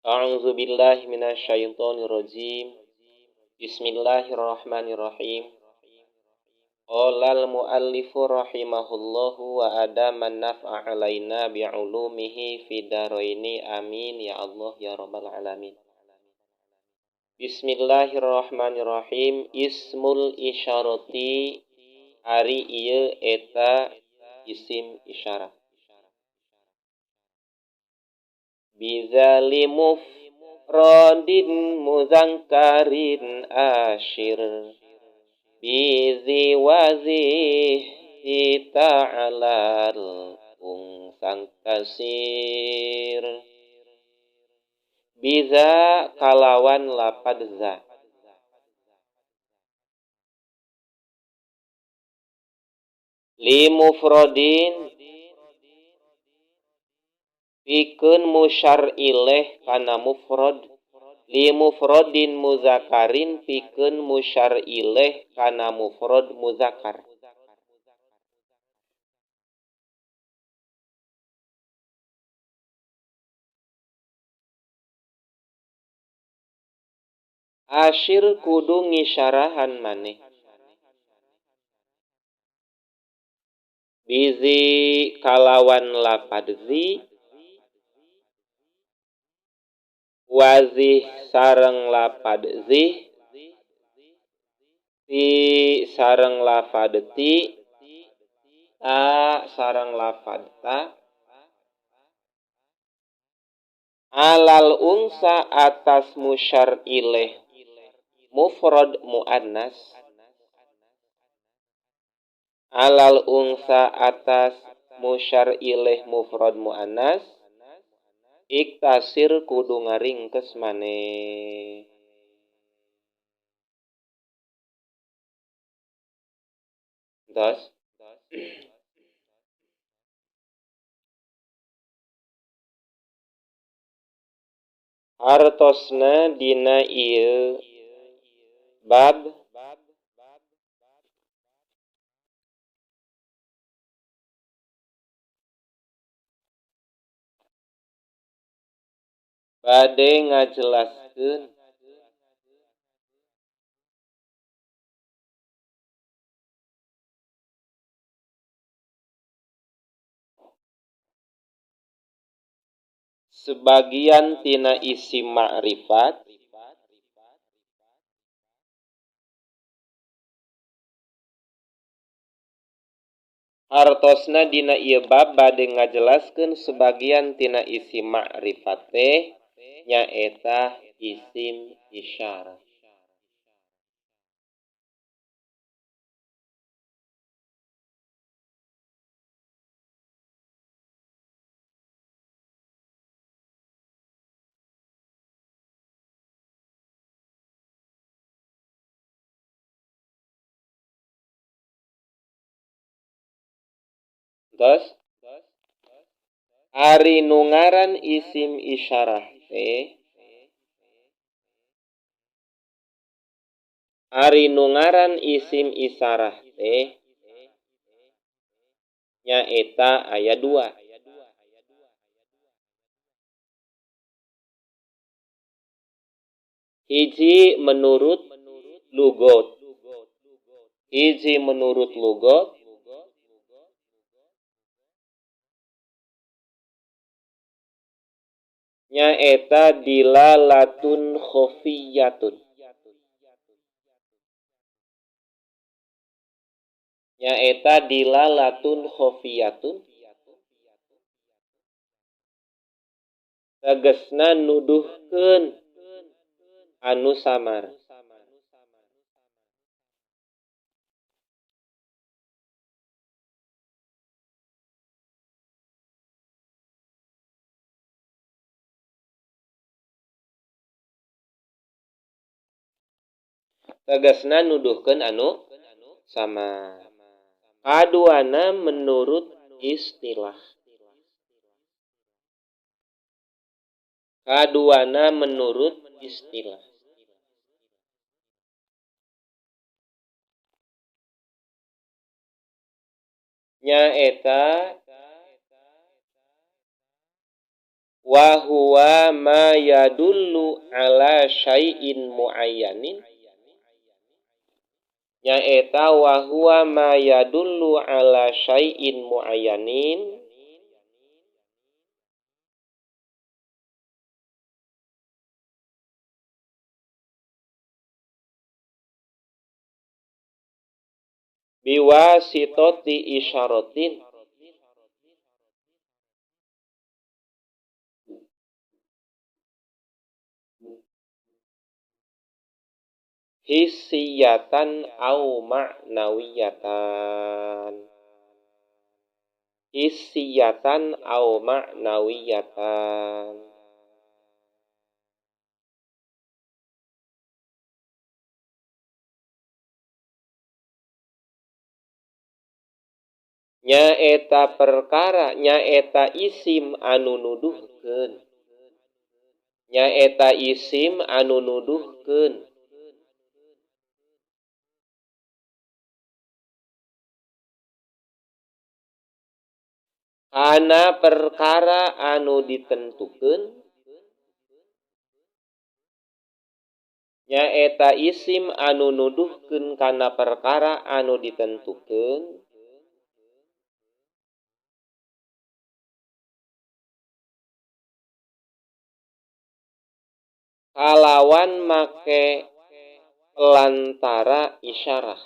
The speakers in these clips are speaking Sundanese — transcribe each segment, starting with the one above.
A'udzu billahi minasyaitonir rajim. Bismillahirrahmanirrahim. Qala al-muallifu rahimahullahu wa adama naf'a alaina bi'ulumihi fid dharaini. Amin ya Allah ya rabbal alamin. Bismillahirrahmanirrahim. Ismul isyarati ari ieu eta isim isyarah. Bizali mufradin muzangkarin ashir bizi wazih ta'alal ungsang kasir. Biza kalawan lapad za. Li mufradin pikeun musyar ileh kana mufrad. Li mufradin muzakarin pikeun musyar ileh kana mufrad muzakar. Ashir kudu ngisyarahan maneh. Bizi kalawan lapad zi, wazih sareng lapad zih, ti sareng lapad ti, ta sareng lapad ta. Alal ungsa atas musyar ileh mufrad muannas. Alal ungsa atas musyar ileh mufrad muannas. Iktasir kudu ngaringkes maneh. Terus hartosna dina ieu bab bade ngajelaskeun sebagian tina isim ma'rifat hartosna dina ieu bab bade ngajelaskeun sebagian tina isim ma'rifat teh nyaeta isim isyarah. Terus ari nu ngaran isim isyarah teh, ari nu ngaran isim isyarah teh nyaeta aya dua. Hiji menurut lugot, hiji menurut lugot, nyaeta dilalatun khofiyatun. Nyaeta dilalatun khofiyatun tegesna nuduhkeun anu samar. Tegasna nuduhkeun anu sama. Kaduana menurut istilah. Kaduana menurut istilah. Nyaeta Wa huwa ma yadullu ala syai'in muayyanin, nyaeta wa huwa ma yadullu ala syai'in muayyanin biwasitati isyaratin hissiyatan au ma'nawiyatan, hissiyatan au ma'nawiyatan. Nyaeta perkara, nyaeta isim anu nuduhkeun, nyaeta isim anu nuduhkeun kana perkara anu ditentukeun, nyaeta isim anu nuduhkeun kana perkara anu ditentukeun kalawan make pelantara isyarah,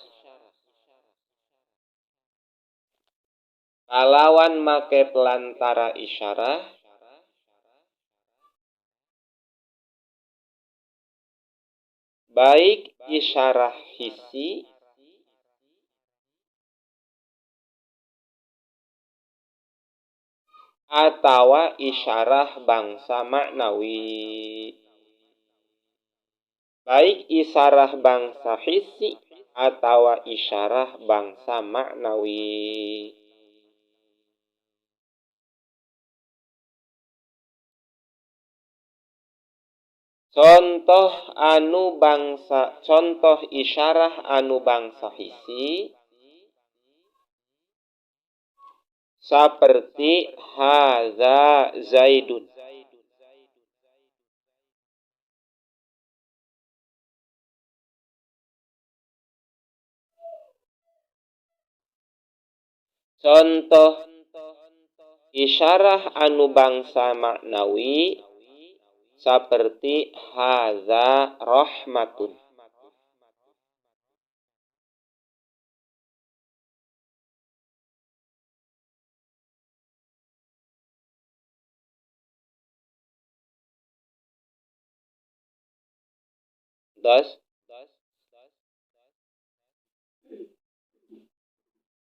kalawan make pelantara isyarah baik isyarah hissi atawa isyarah bangsa maknawi, baik isyarah bangsa hissi atawa isyarah bangsa maknawi. Contoh anu bangsa, contoh isyarah anu bangsa hissi seperti hadza Zaidun. Contoh isyarah anu bangsa maknawi seperti hadza rahmatun. Thus,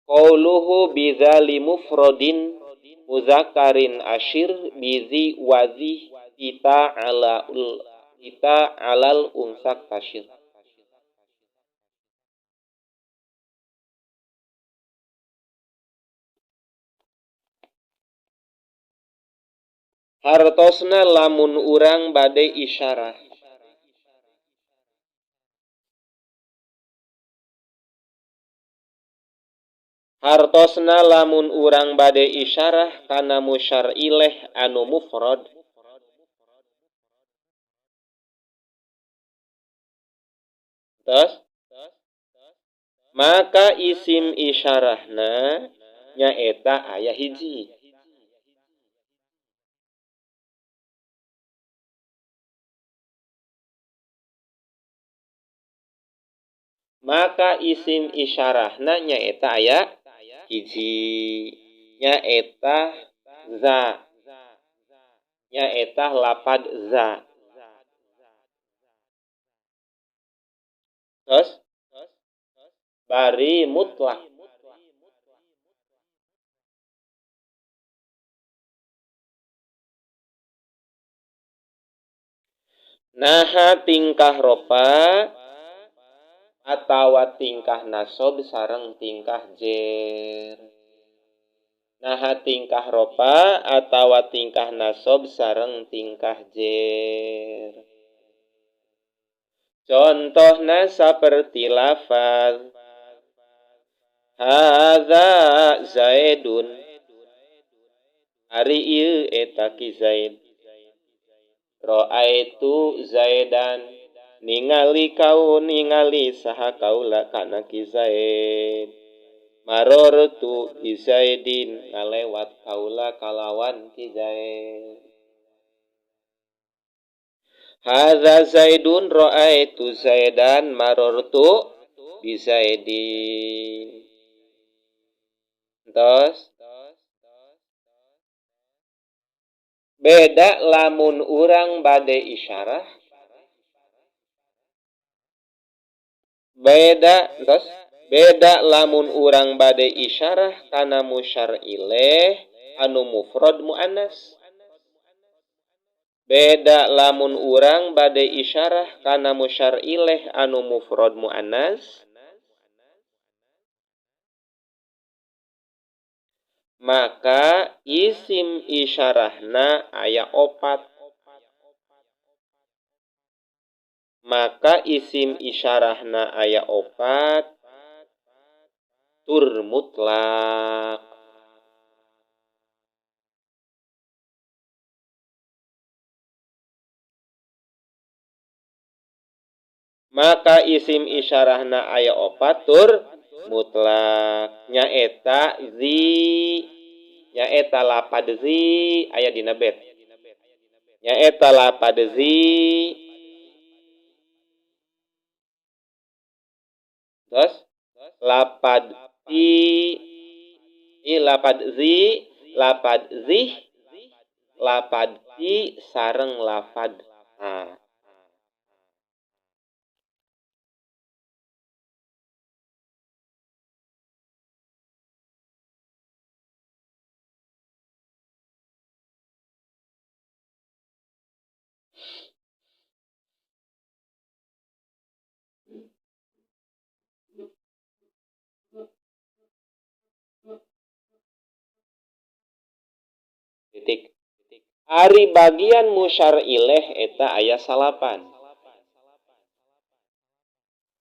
qauluhu bidzali mufradin muzakkarin ashir bizi wazi ita ala ul ita alal unsak tashir. Hartosna lamun urang bade isyarah hartosna lamun urang bade isyarah kana musyar ileh anu mufrad terus maka isim isyarahna nyaeta aya hiji. Maka isim isyarahna nyaeta aya hiji, nyaeta za, nyaeta lapad za. Terus bari mutlak. Naha tingkah ropa atawa tingkah nasob sareng tingkah jer. Naha tingkah ropa atawa tingkah nasob sareng tingkah jer. Contohna saperti lafaz hadza Zaidun, ari ieu eta ki Zaid. Ra'aitu Zaidan ningali kau ningali saha kaula kana ki Zaid. Marortu bi Zaidin ngalewat kaula kalawan ki Zaid. Hadza Zaidun ra'aitu Zaidan marortu bi Zaidin. Entos beda lamun urang bade isyarah, beda entos beda lamun urang bade isyarah kana musyar ilaih anu mufrad muannas. Beda lamun urang bade isyarah kana musyar ilaih anu mufrad muannas, maka isim isyarahna aya opat. Maka isim isyarahna aya opat tur mutlak. Maka isim isyarahna aya opat tur mutlak. Nyaeta zi, nyaeta lapad zi aya dina bet. Nyaeta lapad zi. Terus lapad ti, i lapad zi, lapad zih, lapad ti sareng lapad a. Titik. Ari bagian musyar ilaih eta aya salapan.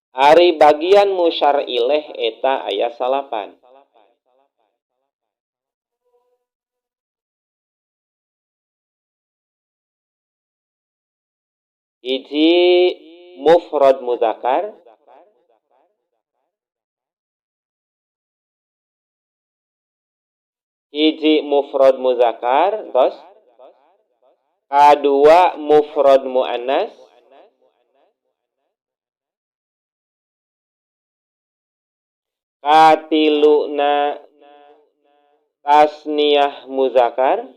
Ari bagian musyar ilaih eta aya salapan. Hiji mufrad muzakkar, hiji mufrad muzakkar, terus kadua mufrad muannas, katiluna tasniyah muzakkar,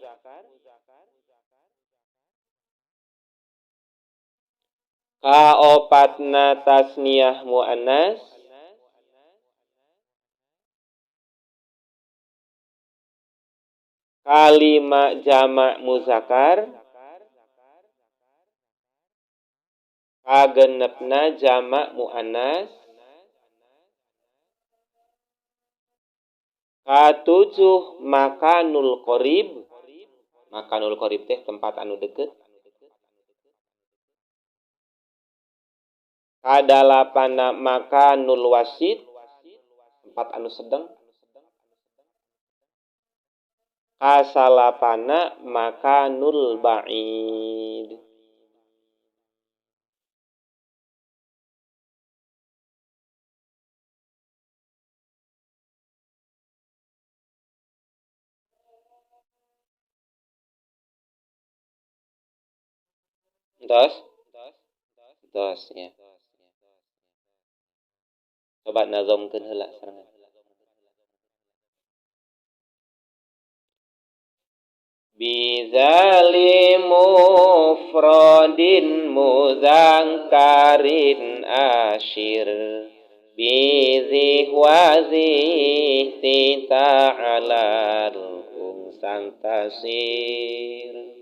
kaopatna tasniyah muannas, kalima jamak muzakkar, kagenepna jamak muannas, katujuh makanul qorib. Makanul qorib teh tempat anu deket. Kadalapana makanul wasit, tempat anu sedang. Kasalapana makanul ba'id. Entos? Entos ya. Coba nazomkeun heula sarengan. Bizali mufradin muzakkarin ashir bizi wazi ta'alal ungsang tasir.